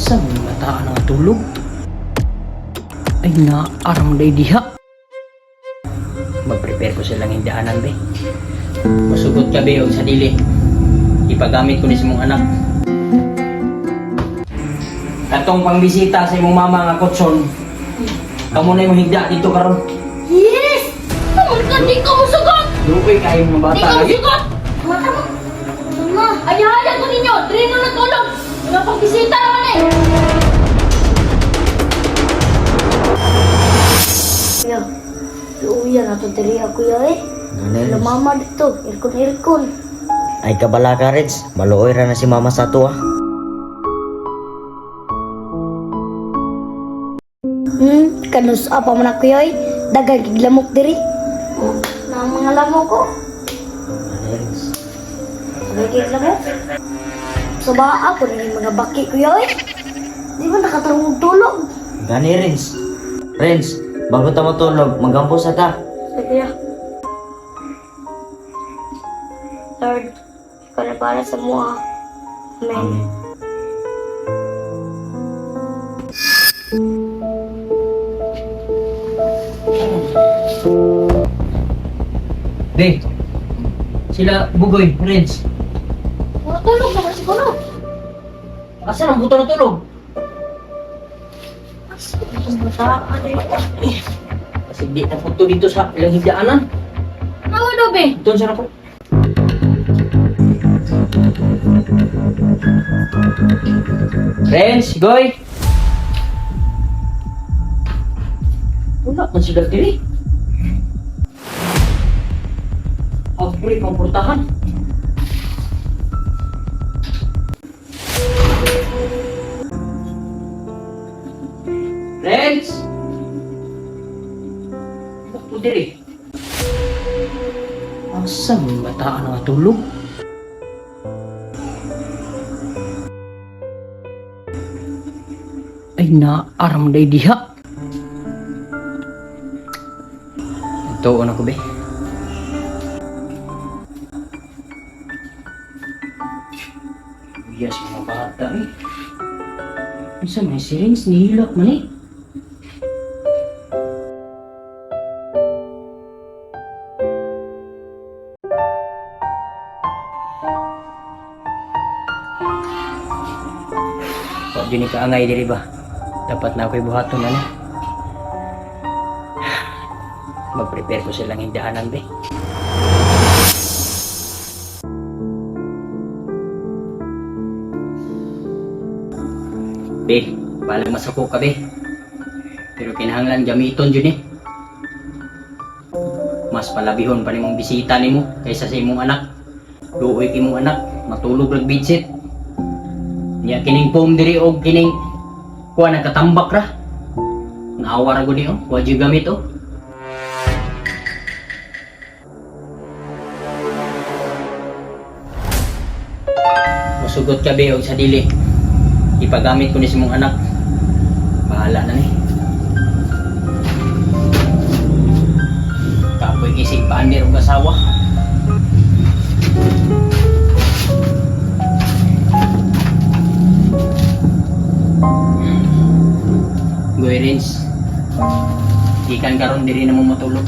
Asa may mataan nga tulog? Ay naaram day diha. Mag-prepare ko silang hindaanan be. Musugot ka be og sa dili. Ipagamit ko ni sa imong anak. Katong pangbisita sa imong mama nga kutson. Kamo na imong higda dito karon. Yes! Tungod ka, di ka musugot! Luoy kayo mga Di bata ka lagi. musugot! Mata mo! Mama! Ayahayan ko ninyo! Diri na natulog! Mga pagbisita naman eh! Kuya, luuya na to diri ako kuya eh. Wala mama dito, aircon aircon. Ay kabala ka, Reds. Maluoy ra na si mama sa ato ah. Kanus apa man ako kuya eh. Dagang kig lamok diri. Oh, na ang mga lamok ko. Reds. Dagang kig lamok. Sa baa po na yung mga baki kuya eh. Di ba nakatarong tulog? Gani, Reds. Reds, bago ta matulog, magampo sa ta. Sige. Lord, ikaw na para sa mua. Amen. Be, sila Bugoy, Renz. Natulog naman siguro! Asa nang buto na tulog? Asa itong bataan eh? Kasi di na punto dito sa ilang higdaanan. Nawa do be! Doon sa ako. Renz, Goy! Wala man sila diri. Abri pang portahan. Renz! Wala po diri. Asa may bataan nga tulog? Ay naaram day diha. Tuon ako be. Yes, mga bata eh. Isa may sirings nihilak man eh. Wa jud ni kaangay diri ba? Dapat na ako'y buhaton ani. Mag-prepare ko silang hindaanan be. Be, balag masuko ka be. Pero kinahanglan gamiton jud ni. Mas palabihon pa nimong bisita nimo kaysa sa imong anak. Luoy kay imong anak, matulog rag bidsit. Nya kining foam diri og kining kuha nagkatambak ra. Naawa ra gud ni oh, wa jud gamit oh. Musugot ka be og sa dili. Ipagamit ko ni sa imong anak. Bahala na ni. Kapoy kisig paandir og asawa. Goy Rins. Gikan karon diri na mo matulog.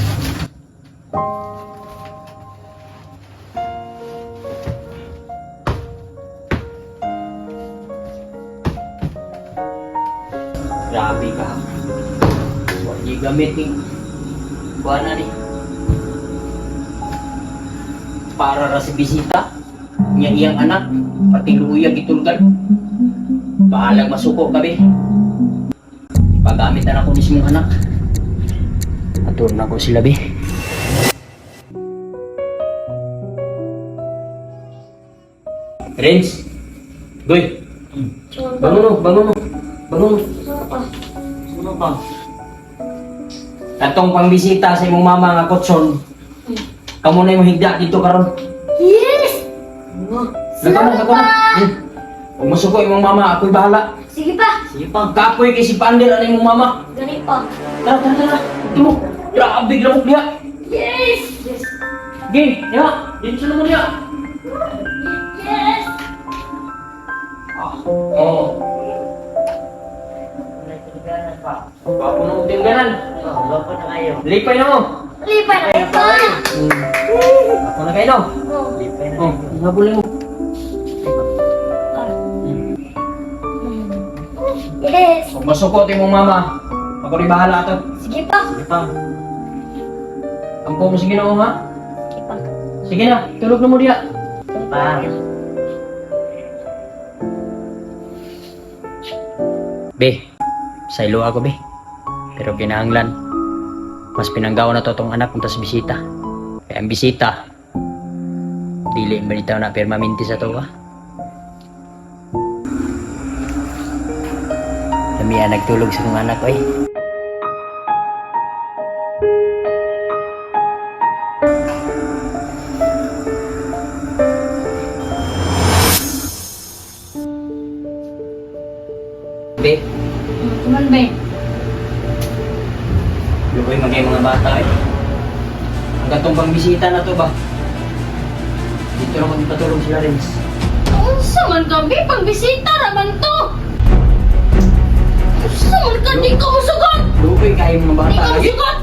Grabe ka. Wa di gamit ni kuana ni. Para ra sa bisita niya iyang anak pati luya gitulgan. Bahalag masuko ka be. Pagamit na ako ni mong anak. Atur na ko sila be. Renz! Goy! Bangon mo, bangon mo. Bangon mo. Sino pa? Katong pangbisita sa imong mama nga kutson. Kamo na imong higda dito karon. Yes! Lakaw na, lakaw na. Kung masuko imong mama, ako'y bahala. Sige pa! Sige pa. Kapoy kay si Pander ano imong mama. Gani pa. Tara, tara, tara. Ito mo. Grabe, lamok niya. Yes! Yes! Game, ya. Dito sa naman niya. Yes! Ah, oo. Gwapo na og ganan. Oh, gwapo na kayo. Lipay na mo. Lipay na kayo pa. Gwapo na kayo no. Oh. Lipay na. Oh, habol mo. Yes. Kung masukot imong mama, ako rin bahala ato. Sige pa. Sige pa. Ampo mo sa Ginoo ha. Sige pa. Sige na, tulog na mo diha. Pa. Be, saylo ako be. Pero kinahanglan, mas pinanggaw na to tong anak kung tas bisita. Kaya ang bisita, dili man itaw na permanente sa to ba? Lamian nagtulog sa kong anak oy. Be, Kuman ba? Lukoy magay mga bata eh. Ang katong pangbisita na to ba? Dito na magpatulog sila Renz. Unsa man ka, be? Pangbisita ra man to. Unsa man ka? Di ka musugot! Lukoy kayo mga Di bata ka lagi. musugot!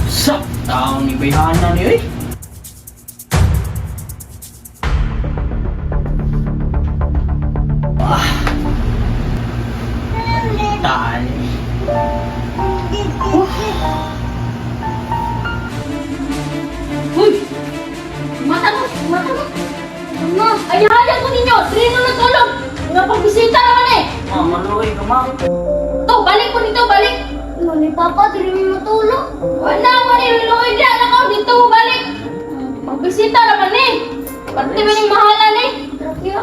Sa taon ni Bayhana ni eh. Ah. Taan. Uy! Mata mo! Mata mo! Ano? Ayahayan ko ninyo! Dili na natulog! Nga pagbisita naman eh! Ma, maluoy ka ma. To, balik ko nito, balik! Ano ni Papa, dili mo matulog. Wala mo ni Luloy dyan ako! Dito mo balik! Pagbisita naman eh! Pati ba yung mahalan eh? Tara kuya.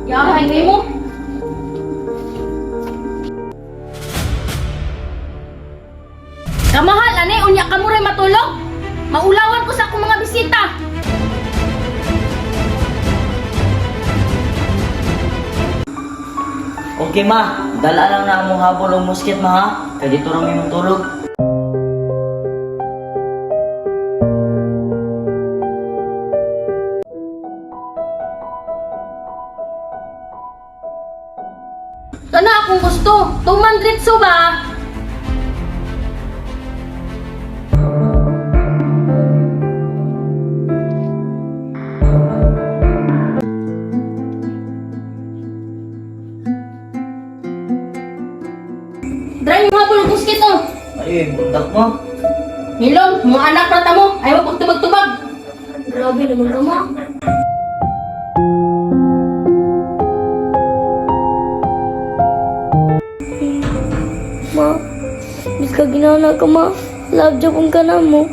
Yahay na mo! Kamahal, ane, unya ka mo rin matulog! Maulawan ko sa akong mga bisita! Okay ma, dala lang na among habol og musket ma ha. Kay dito ra mi matulog. Kana akong gusto. Tuman diretso ba? Dry yung habol guskit oh. Ay, bundak mo. Nilong, mga anak na tamo, ayaw pagtubag-tubag. Grabe naman ka ma. Ma, bis ka ginana ka ma. Love job ka na mo.